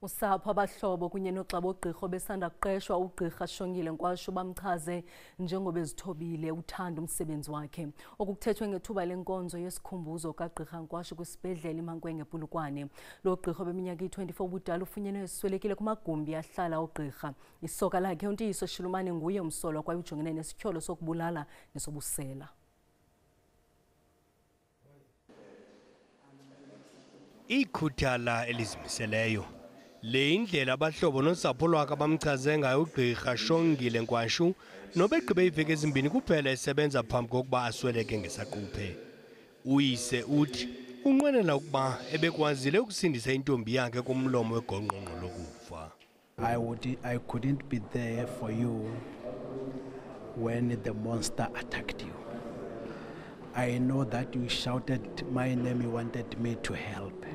Usapho, abahlobo kunye noogxa bogqirha obesanda kuqeshwa uGqirha Shongile Nkwashu bamchaze njengobezithobile uthanda umsebenzi wakhe. Oku kuthethwe ngethuba lenkonzo yesikhumbuzo kaGqirha Nkwashu kwisibhedlele iMankweng ePolokwane. Lo gqirha obeminyaka iyi-24 ubudala ufunyenwe eswelekile kumagumbi ahlala oogqirha. Isoka lakhe uNtiyiso Shilumane nguye umsolwa kwaye ujongene nesityholo sokubulala nesobusela. Ikhuthala elizimiseleyo. Le indlela abahlobo nosapho lwakhe abamchaze ngayo uGqirha Shongile Nkwashu nobegqibe iiveki ezimbini kuphela esebenza phambi kokuba asweleke ngesaquphe. Uyise uthi unqwenela ukuba ebekwazile ukusindisa intombi yakhe kumlomo wegongqongqo lokufa. I couldn't be there for you when the monster attacked you. I know that you shouted my name, you wanted me to help.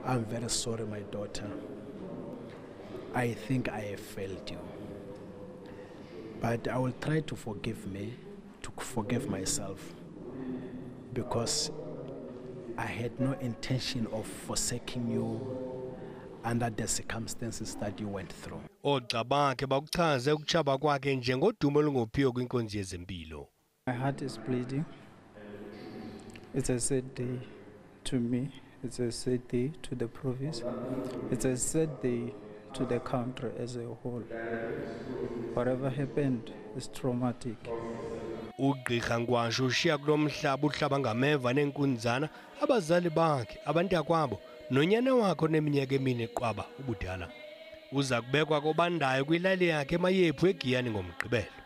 I'm very sorry, my daughter. I think I have failed you. But I will try to forgive me, to forgive myself, because I had no intention of forsaking you under the circumstances that you went through. Oogxa bakhe bakuchaze ukutshaba kwakhe njengodumo olungophiyo kwinkonzo yezempilo. My heart is bleeding. It's a sad day to me. It's a sad day to the province. It's a sad day to the country as a whole. Whatever happened is traumatic. UGqirha Nkwashu ushiya kulo mhlaba uhlaba ngameva neenkunzana abazali bakhe, abantakwabo nonyana wakhe oneminyaka emine qwaba ubudala. Uza kubekwa kobandayo kwilali yakhe eMayephu eGiyani ngoMgqibelo.